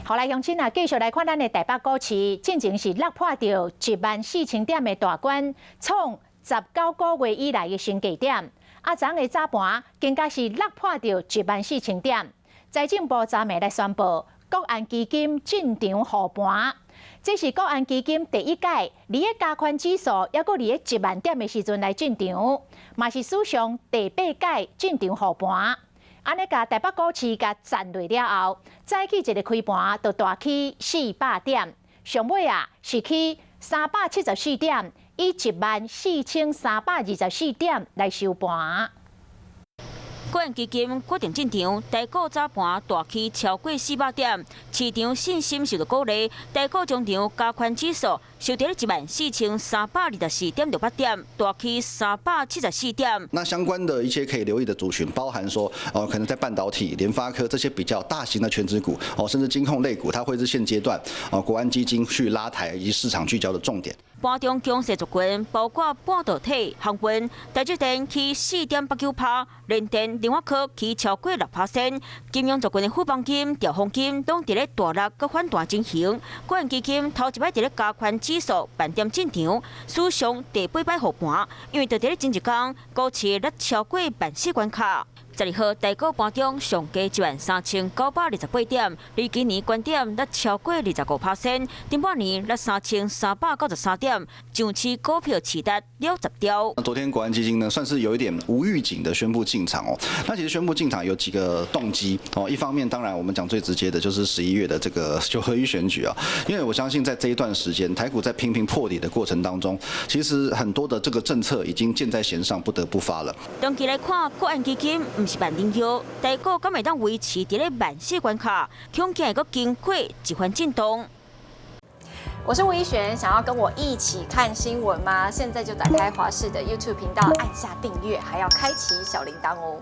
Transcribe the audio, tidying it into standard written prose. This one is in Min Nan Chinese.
好來，鄉親啊，繼續來看咱的台北股市，進前是落破著14,000點的大關，創19個月以來的新低點。啊，昨昏的早盤更加是落破著14,000點。財政部昨暝來宣布，國安基金進場護盤，這是國安基金第一屆，佇咧加權指數猶閣佇咧1萬點的時陣來進場，嘛是史上第八屆進場護盤。按呢共台北股市共攢落了後，早起一个開盤就大起400點，上尾啊是起374點，以14,324點來收盤。國安基金決定進場，台股早盤大起超過400點，市場信心受到鼓勵。台股終場加權指數收佇14,324.68點，大起374點。那相關的一些可以留意的族群，包含說哦，可能在半導體、聯發科這些比較大型的權值股，哦，甚至金控類股，它會是現階段哦國安基金去拉抬以及市場聚焦的重點。盤中強勢族群包括半導體、航運、台積電起4.89%，聯電、聯發科起超過6%，金融族群的富邦金、兆豐金攏佇咧大落閣反彈進行。國安基金頭一擺佇咧加權指數萬點進場，史上第八擺護盤，因為就佇咧前一工股市落超過萬4關卡。12號台股盤中上低13,928點，離今年高點落超過25%，頂半年落3,393點，上市股票市值了10兆。那昨天國安基金呢，算是有一點無預警的宣布進場哦。那其實宣布進場有幾個動機哦，一方面當然我們講最直接的就是11月的這個九合一選舉啊，因為我相信在這一段時間，台股在頻頻破底的過程當中，其實很多的這個政策已經箭在弦上，不得不發了。長期來看，國安基金毋是萬靈藥，台股敢會當維持佇咧萬四關卡，恐驚會閣經過一番震盪。我是吳怡璇，想要跟我一起看新聞嗎？現在就打開華視的 YouTube 頻道，按下訂閱，還要開啟小鈴鐺哦。